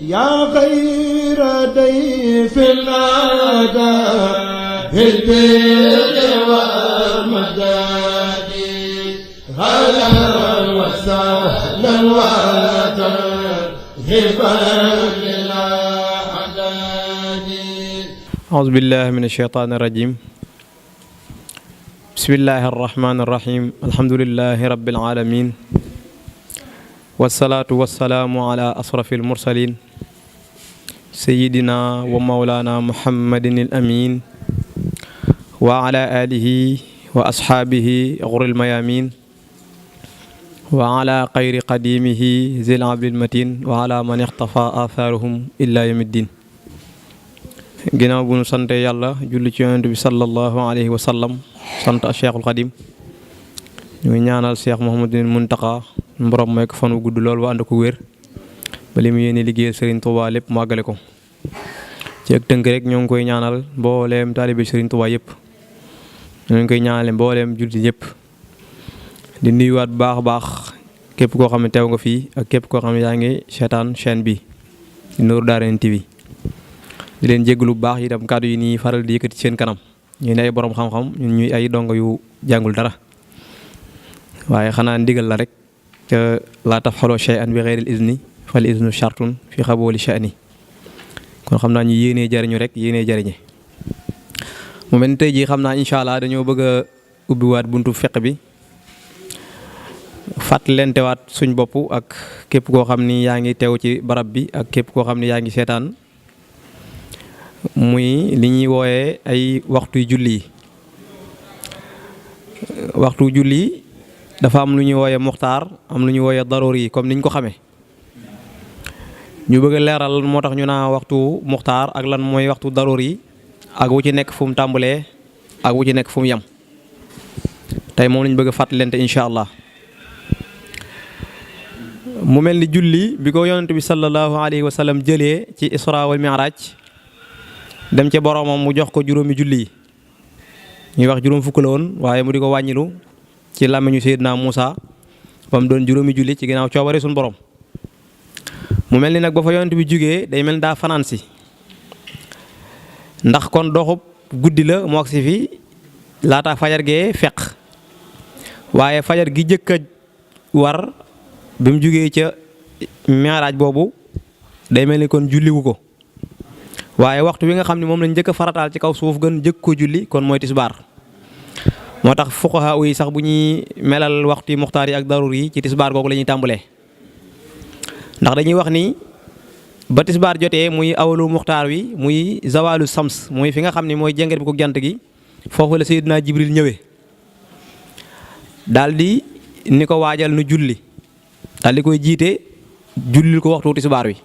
yaa xayra dayfin ataa bil birri wal madadi ahlan wa sahlan wa tarhiban lil a'dadi. A'uuzu billaahi mina shaytaani rajiim. Bismillaahi rahmaani rahiim. Alhamdulillaahi rabbil aalamiin. Wassalaatu wassalaamu ala asrafil mursaliin. Sayyidina wa mawlaana Muhammadin al-amiin. Wa ala aalihi wa ashaabihi ghurril mayaamiin. Wa ala xayri qadiimihi zil abdil matiin. Wa ala man ixtafaa aathaarahum illaa yawmi ddiin. Ginnaaw bu nu sante yàlla julli ci yonent bi sallallahu alayhi wa sallam, sant a Cheikhul Xadim, ñu ngi ñaanal Cheikh Mouhamadul Muntaqa borom may ko fan wu gudd lool wa ànd ko wér ba li mu yéene liggéeyal Serigne Touba lépp mu àggale ko. ci ak tënk rek ñoo ngi koy ñaanal mbooleem taalibe Serigne Touba yëpp, ñoo ngi koy ñaanale mbooleem jullit yëpp. di nuyuwaat bu baax a baax képp koo xam ne teew nga fii ak képp koo xam ne yaa ngi seetaan chaîne bi di Nour Darayni TV. di leen jégalu bu baax itam kàddu yi nii faral di yëkkati seen kanam, ñu ne ay borom xam-xam ñun ñuy ay dongo yu jàngul dara, waaye xanaa ndigal la rek ca laa tafxaloo shay'an bi ghayril izni fal iznu shartun fi xabooli sha'ni. kon xam naa ñu yéenee jariñu rek yéenee jariñe. mu mel ni tey jii xam naa incha allah dañoo bëgg a ubbiwaat buntu fiqh bi, fàttalentewaat suñ bopp ak képp koo xam ni yaa ngi teew ci barab bi ak képp koo xam ni yaa ngi seetaan, muy li ñuy wooyee ay waxtu julli yi. waxtu julli dafa am lu ñuy wooyee muxtaar, am lu ñuy wooyee daroori yi comme niñ ko xamee. ñu bëgg a leeral moo tax ñu naa waxtu muxtaar ak lan mooy waxtu daroori yi ak wu ci nekk fu mu tàmbalee ak wu ci nekk fu mu yem. tey moom lañ bëgg a fàttalente incha allah. mu mel ni julli bi ko yonent bi sallallahu alayhi wa sallam jëlee ci isra wal mi'raj dem ca boromam mu jox ko juróomi julli yi. ñuy wax juróom fukk la woon waaye mu di ko wàññilu ci làmmiñu Seydina Muusa ba mu doon juróomi julli ci ginnaaw coobare suñu borom. mu mel ni nag ba fa yonent bi jugee day mel ni daa fanaan si, ndax kon doxub guddi la mu agsi fi laata fajar gee feq, waaye fajar gi jëkk a war bi mu jugee ca mi'raaj boobu day mel ni kon julliwu ko. waaye waxtu wi nga xam ne moom lañ njëkk a farataal ci kaw suuf gën njëkk ko julli kon mooy tisbaar. moo tax fuqaha yi sax bu ñuy melal waxtu yi muxtaar yi ak darur yi ci tisbaar googu la ñuy tàmbalee, ndax dañuy wax ni ba tisbaar jotee muy awalu muxtaar wi muy zawalu sams, muy fi nga xam ne mooy jenget bi ko jant gi, foofu la Seydina Jibril ñëwee daal di ni ko waajal nu julli, daal di koy jiite jullil ko waxtu tisbaar wi.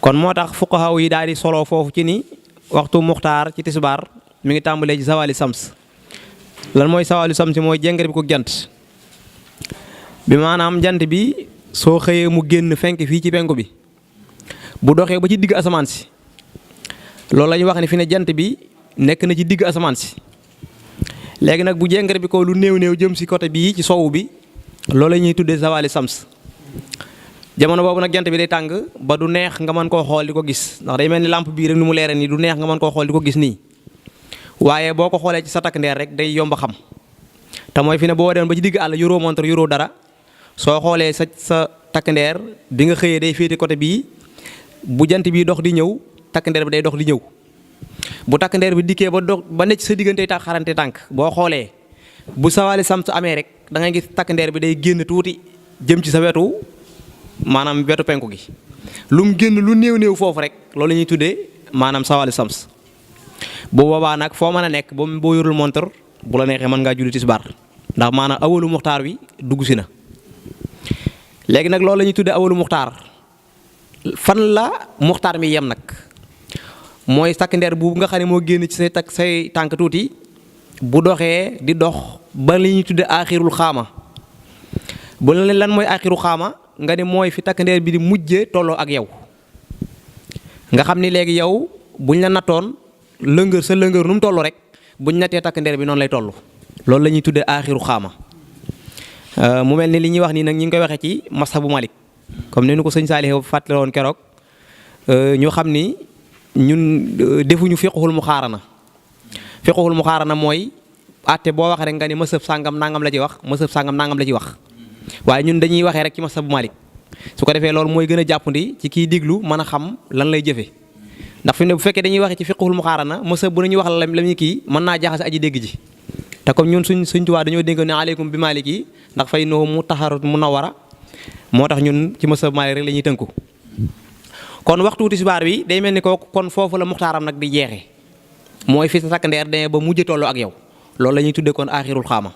kon moo tax fuqaha yi daal di solo foofu ci ni waxtu muxtaar ci tisbaar mi ngi tàmbalee ci zawali sams. lan mooy zawali sams mooy jenget bi ko jant bi, maanaam jant bi soo xëyee mu génn fenk fii ci penku bi, bu doxee ba ci digg asamaan si, loolu la ñuy wax ne fi ne jant bi nekk na ci digg asamaan si. léegi nag bu jenget bi ko lu néew néew jëm si côté bii ci sowu bi, loolu la ñuy tuddee zawali sams. jamono boobu nag jant bi day tàng ba du neex nga mën koo xool di ko gis, ndax day mel ni lampe bii rek ni mu leere nii du neex nga mën koo xool di ko gis nii. waaye boo ko xoolee ci sa takk ndeer rek day yomb a xam, te mooy fi ne boo demoon ba ci digg àll yoroo montre yoroo dara, soo xoolee sa takk ndeer bi nga xëyee day féete côté bii, bu jant bii dox di ñëw takk ndeer bi day dox di ñëw. bu takk ndeer bi dikkee ba dox ba nekk sa diggante tax xarante tànk, boo xoolee bu sawali sams amee rek da ngay gis takk ndeer bi day génn tuuti jëm ci sa wetu, maanaam wetu penku gi. lu mu génn lu néew néew foofu rek loolu la ñuy tuddee maanaam sawali sams. bu boobaa nag foo mën a nekk boo yorul montor bu la neexee mën ngaa julli tisbaar, ndax maanaam awalu muxtaar wi dugg si na. léegi nag loolu la ñuy tuddee awalu muxtaar. fan la muxtaar mi yem nag mooy takk ndeer bu nga xam ne moo génn ci say tànk tuuti, bu doxee di dox ba li ñuy tuddee aaxirul xaama. bu la leen lan mooy aaxiru xaama nga ne mooy fi takk ndeer bi di mujjee tolloo ak yow, nga xam ni léegi yow buñ la nattoon lëngër sa lëngër nu mu toll rek buñ nattee takk ndeer bi noonu lay toll. loolu la ñuy tuddee aaxiru xaama. mu mel ni li ñuy wax nii nag ñi ngi koy waxee ci mashabu Malik comme ni nu ko sëñ Saalih fàttale woon keroog ñu xam ni ñun defuñu fiqhul muqaarana. Fiqhul muqaarana mooy àtte boo waxee rek nga ni mësëb sàngam nangam la ci wax mësëb sàngam nangam la ci wax waaye ñun dañuy waxee rek ci mashabu Malik su ko defee loolu mooy gën a jàppandi ci kiy diglu mën a xam lan lay jëfe ndax fi mu ne bu fekkee dañuy waxee ci fiqhul muqaarana mësëb bu nañuy wax la muy kii mën naa jaxase aji dégg ji te comme ñun suñ tubaab dañoo dégg ne aleykum bi Malik yi ndax fay noo mu taxarut mu nawara moo tax ñun ci mashabu Malik rek la ñuy tënku kon waxtu tisbaar bi day mel ni ko kon foofu la muxtaaram nag di jeexee mooy fi sa takk ndeer demee ba mujj tolloo ak yow loolu la ñuy tuddee kon aaxirul xaama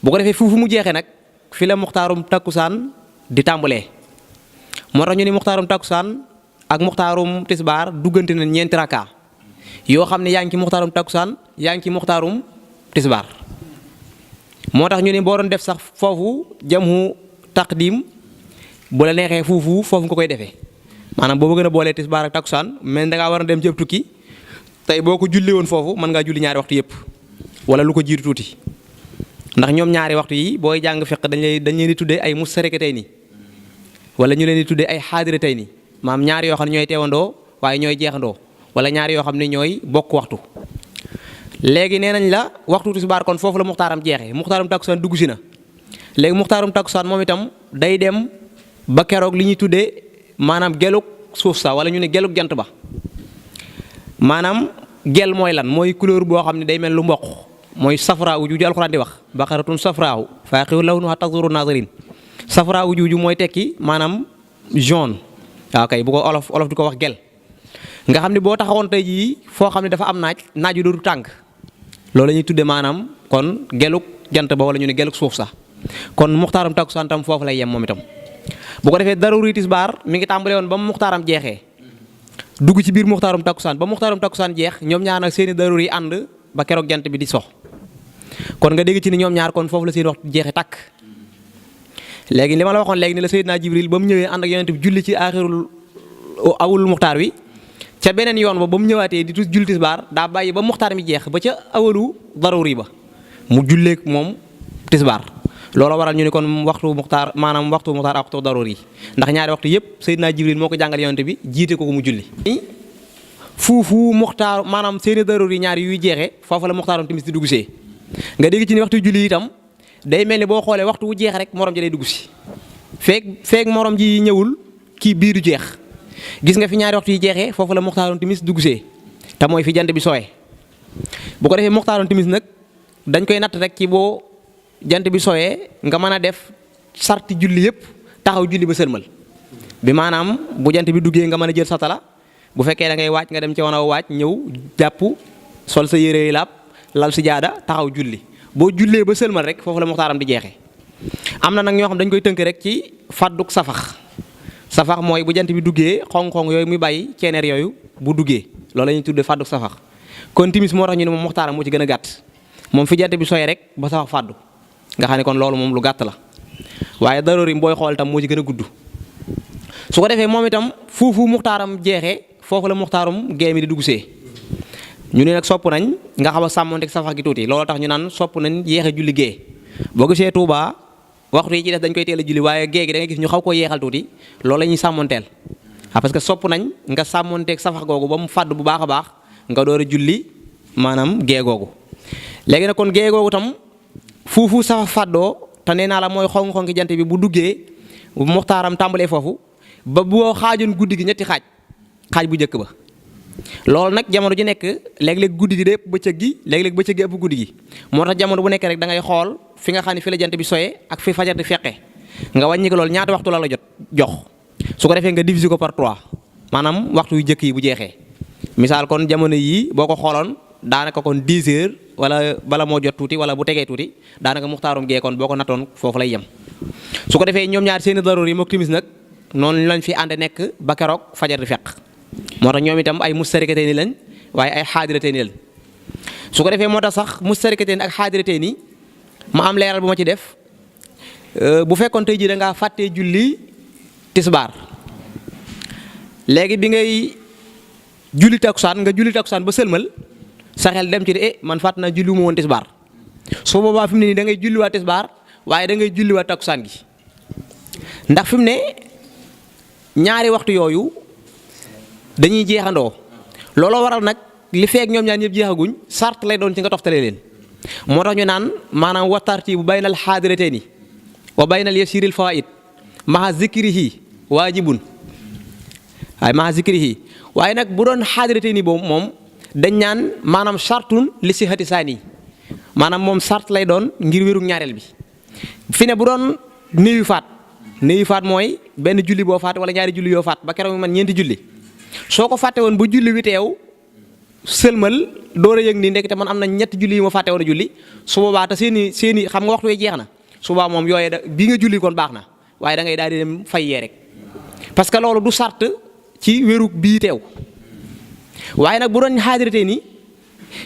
bu ko defee foofu mu jeexee nag fi la muxtaarum takkusaan di tàmbalee moo tax ñu ni muxtaarum takkusaan ak muxtaarum tisbaar duggante na ñeenti rakka yoo xam ne yaa ngi ci muxtaarum takkusaan yaa ngi ci muxtaarum tisbaar moo tax ñu ni boo doon def sax foofu jamhu taqdim bu la neexee foofu nga koy defee maanaam boo bëgg a boolee tisbaar ak takkusaan mais da ngaa war a dem ci tukki tey boo ko julli woon foofu mën ngaa julli ñaari waxtu yëpp wala lu ko jiitu tuuti ndax ñoom ñaari waxtu yi booy jàng fiq dañ leen di tuddee ay mustarikatayni wala ñu leen di tuddee ay xaadiratayni maam ñaari yoo xam ne ñooy teewandoo waaye ñooy jeexandoo wala ñaari yoo xam ne ñooy bokk waxtu. léegi nee nañ la waxtu tisbaar kon foofu la muxtaaram jeexee muxtaaram takkusaan dugg si na léegi muxtaaram takkusaan moom itam day dem ba keroog li ñuy tuddee maanaam gelug suuf sa wala ñu ne gelug jant ba maanaam gel mooy lan mooy couleur boo xam ne day mel lu mboq mooy safraawu juuju alxuraan di wax baqaratun safraawu faaqi'un lawnuhaa tazurru naaziriin safraawu juuju mooy tekki maanaam jaune waaw kay bu ko olof di ko wax gel nga xam ne boo taxawoon tey jii foo xam ne dafa am naaj yu dootu tàng loolu la ñuy tudde maanaam kon gelug jant ba wala ñu ne gelug suuf sax kon muxtaaram takkusaan tam foofu lay yem moom itam bu ko defee daruri tisbaar mi ngi tàmbale woon ba mu muxtaaram jeexee dugg ci biir muxtaaram takkusaan ba muxtaaram takkusaan jeex ñoom ñaar nag seeni daruri yi ànd ba keroog jant bi di sox kon nga dégg ci ni ñoom ñaar kon foofu la seen waxtu jeexe takk léegi li ma la waxoon léegi ni la Seydina Jibril ba mu ñëwee ànd ak yonent bi julli ci aaxirul awul muxtaar wi ca beneen yoon ba mu ñëwaatee di julli tisbaar daa bàyyi ba muxtaar mi jeex ba ca awalu daruri ba mu julleek moom tisbaar loolu waral ñu ne kon waxtu muxtaar maanaam waxtu muxtaar ak waxtu daruri ndax ñaari waxtu yëpp Seydina Jibril moo ko jàngal yonent bi jiite ko mu julli fuufu muxtaar maanaam seeni daruri ñaari yuy jeexee foofu la muxtaaram timis di dugg see nga dégg ci ni waxtu julli itam day mel ni boo xoolee waxtu wu jeex rek morom ji day dugg si feek morom ji ñëwul kii bii du jeex gis nga fi ñaari waxtu yi jeexee foofu la muxtaaram timis dugg see te mooy fi jant bi sooyee bu ko defee muxtaaram timis nag dañ koy natt rek ci boo jant bi sooyee nga mën a def sarti julli yëpp taxaw julli ba sërmal bi maanaam bu jant bi duggee nga mën a jël satala bu fekkee da ngay waaj nga dem ci wana waaj ñëw jàpp sol sa yére yi laab lal si jaada taxaw julli boo jullee ba sëlmal rek foofu la muxtaaram di jeexee am na nag ñoo xam dañ koy tënk rek ci fàdduk safax mooy bu jant bi duggee xong-xong yooyu muy bàyyi ceeneer yooyu bu duggee loolu la ñuy tuddee fàdduk safax kon timis moo tax ñu ne moom muxtaaram moo ci gën a gàtt moom fi jant bi sooyee rek ba safax fàddu nga xam ne kon loolu moom lu gàtt la waaye daruri booy xool itam moo ci gën a gudd su ko defee moom itam fuufu muxtaaram jeexee foofu la muxtaarum gée mi di dugg see ñu ne nag sopp nañ nga xam a sàmmonteeg safax gi tuuti loolu tax ñu naan sopp nañ yeexe julli gée boo gisee Touba waxtu yi ci des dañ koy teel a julli waaye gée gi da ngay gis ñu xaw koo yeexal tuuti loolu la ñuy sàmmonteel parce que sopp nañ nga sàmmonteeg safax googu ba mu fàdd bu baax a baax nga door a julli maanaam gée googu léegi nag kon gée googu tam fuufu safax fàddoo te nee naa la mooy xonk-xonki jant bi bu duggee muxtaaram tàmbalee foofu ba boo xaajoon guddi gi ñetti xaaj bu njëkk ba loolu nag jamono ji nekk léeg-léeg guddi gi day ëpp bëccëg gi léeg-léeg bëccëg gi ëpp guddi gi moo tax jamono bu nekk rek da ngay xool fi nga xam ne fi la jant bi soyee ak fi fajar di feqe nga wàññi ko loolu ñaata waxtu la jox su ko defee nga diviser ko par 3 maanaam waxtu yu njëkk yi bu jeexee misaal kon jamono yii boo ko xooloon daanaka kon 10 heures wala bala moo jot tuuti wala bu tegee tuuti daanaka muxtaarum gee kon boo ko nattoon foofu lay yem su ko defee ñoom ñaar seeni daroor yi mook timis nag noonu lañ fi ànd nekk ba keroog fajar di feq moo tax ñoom itam ay mustarikatee ni lañ waaye ay xaadiratee ni lañ su ko defee moo tax sax mustarikatee ni ak xaadiratee ni ma am leeral bu ma ci def bu fekkoon tey jii da ngaa fàttee julli tisbaar léegi bi ngay julli takkusaan nga julli takkusaan ba sëlmal sa xel dem ci de man fàtt naa julli mu woon tisbaar su boobaa fi mu ne nii da ngay julliwaat tisbaar waaye da ngay julliwaat takkusaan gi ndax fi mu ne ñaari waxtu yooyu dañuy jeexandoo looloo waral nag li feek ñoom ñaar ñëpp jeexaguñ sart lay doon ci nga toftale leen moo tax ñu naan maanaam wa tartibu baynal xaadiratayni wa baynal yasiril fawaid maha zikrihi waajibun waaye maha zikrihi waaye nag bu doon xaadiratayni boobu moom dañ ñaan maanaam sartun li sihati saani maanaam moom sart lay doon ngir wérug ñaareel bi fi ne bu doon néewi faat mooy benn julli boo faat wala ñaari julli yoo faat ba keroog man ñeenti julli soo ko fàtte woon ba julli wi teew sëlmal door a yëg nii ndekete man am na ñetti julli yi ma fàtte woon a julli su boobaa te seeni xam nga waxtu wi jeex na su boobaa moom yooyu bii nga julli kon baax na waaye da ngay daal di dem fay yee rek parce que loolu du sart ci wérug bii teew waaye nag bu doon xaadirate ni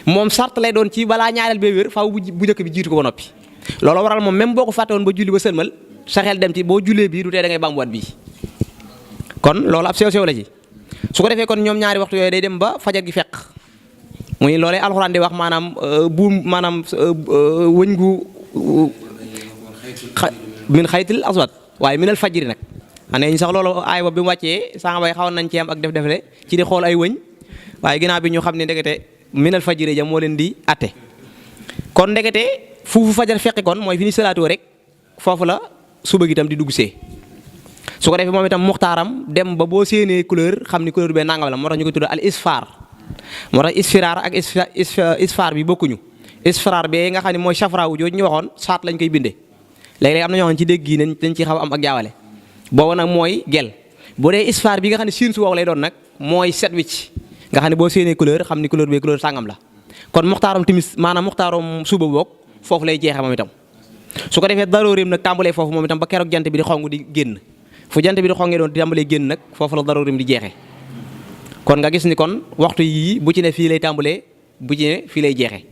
moom sart lay doon ci balaa ñaareel bee wér faaw bu njëkk bi jiitu ko ba noppi loolu waral moom même boo ko fàtte woon ba julli ba sëlmal sa xel dem ci boo jullee bii du tee da ngay bambuwaat bii kon loolu ab sew la ci su ko defee kon ñoom ñaari waxtu yooyu day dem ba fajar gi fekk muy loolee alxuraan di wax maanaam buum maanaam wëñ gu min xaytil aswad waaye minal fajri nag xane ñu sax loolu aay ba bi mu wàccee sànga bay xawoon nañ ci am ak def-defle ci di xool ay wëñ waaye ginnaaw bi ñu xam ne ndekete minal fajri ja moo leen di atte kon ndekete fu fajar fekki kon mooy fi ni salaatoo rek foofu la suba gi itam di dugg see su ko defee moom itam muxtaaram dem ba boo séenee couleur xam ni couleur bee nangam la moo tax ñu koy tudd al isfar moo tax isfiraar ak isfar bi bokkuñu isfiraar bee nga xam ne mooy safraawu jooju ñu waxoon saat lañ koy bindee léeg-léeg am na ñoo xam ne ci dégg yi dañ ci xaw am ak jaawale boobu nag mooy gel bu dee isfar bi nga xam ne siin su wow lay doon nag mooy set wicc nga xam ne boo séenee couleur xam ni couleur bee couleur sàngam la kon muxtaaram timis maanaam muxtaaram suba boog foofu lay jeexee moom itam su ko defee daroorim nag tàmbalee foofu moom itam ba keroog jant bi di xong di génn fu jant bi di xongee doon di tàmbalee génn nag foofu la daroorim di jeexee kon nga gis ni kon waxtu yii bu ci ne fii lay tàmbalee bu ci ne fii lay jeexee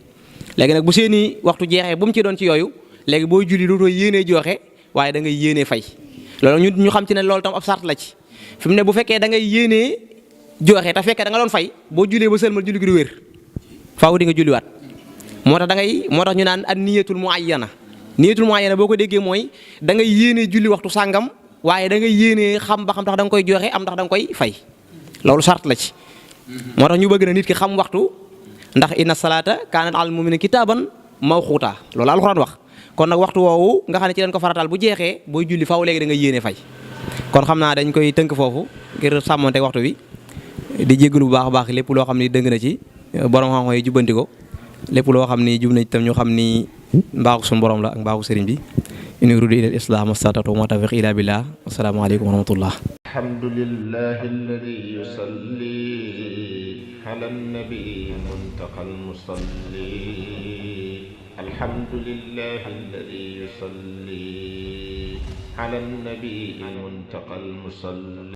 léegi nag bu seeni waxtu jeexee bu mu ci doon ci yooyu léegi booy julli dootoo yéenee joxe waaye da ngay yéenee fay loolu ñu xam ci ne loolu tam ab sart la ci fi mu ne bu fekkee da ngay yéenee joxe te fekkee da nga doon fay boo jullee ba sëlmal julli gi du wér faaw di nga julliwaat moo tax ñu naan an niyatul muayyana boo ko déggee mooy da ngay yéenee julli waxtu sàngam waaye da ngay yéenee xam ba xam ndax da nga koy joxe am ndax da nga koy fay loolu sart la ci moo tax ñu bëgg na nit ki xam waxtu ndax inna salaata kaanat alal mu'minina kitaaban mawquuta loolu alxuraan wax kon nag waxtu woowu nga xam ne ci leen ko farataal bu jeexee booy julli faaw léegi da nga yéenee fay kon xam naa dañ koy tënk foofu ngir sàmmonte waxtu bi di jéggalu bu baax a baax lépp loo xam ni dëng na ci borom xam-xam yi jubbanti ko lépp loo xam ni jub na ci tam ñu xam ni mbaaxu suñu borom la ak mbaaxu sëriñ bi in uriidu illa al-islaah mastata'tu wa ma tawfiiqi illa billah assalaamu aleykum wa rahmatullah alhamdulillahi alladi yusalli ala nabi muntaqal musalli alhamdulillahi alladi yusalli ala nabi muntaqal musalli